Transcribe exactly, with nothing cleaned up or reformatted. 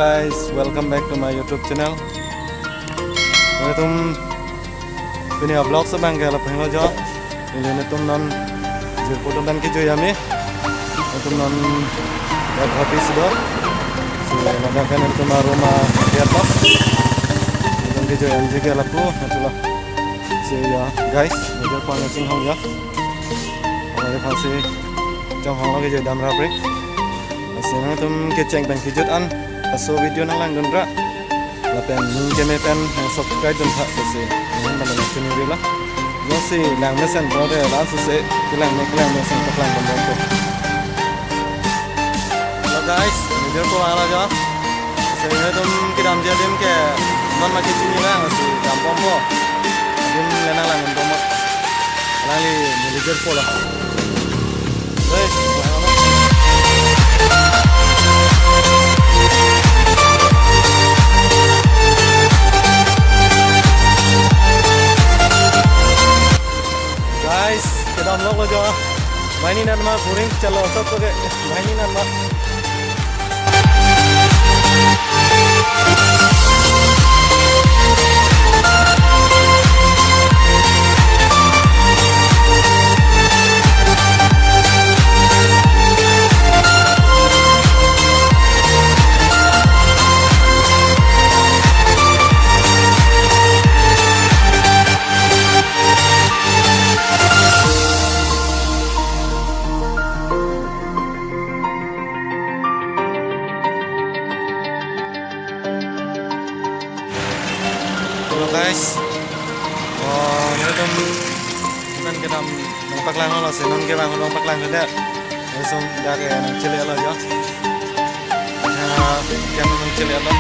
Guys, welcome back to my YouTube channel. Nelitum pini a-vlog so abang ke lapu henlo jo. Neli nelitum non jirpo atum pen kejui ami. Nelitum non ya Guwahati si do. So, ladak ke nelitum a-room a-gate lo. Nelitum kejui amji ke lapu, nelitum lo. So, ya, guys, nelitum pang sing hong ya. Alangli aphansi chonghong lo kejui dam rapre. Lasi nangtum kecheng pen kejut an laso video nanglangdun ra. Lapen ning keme pen nang subscribe dun tha pusi ning malam chini rila. Jongsi langmesen po de la suse kelang me kelang mesen paklang dun po. Hello guys, major po ala jo. Lasi nangtum kedamji adim ke non ma kechini lang si dambompo. Adim le nanglangdun bompo. Alangli major po lo. Guys, guys, kedam lok lo jo. Banghini anat ma buring chalo sok ke. Banghini anat ma. Hello guys. Oh, nelitum non kedam nangpaklang lo si non ke bang nangpaklang le. Lason dak ke nangchele lo jo. Ya, kan nangchele lo.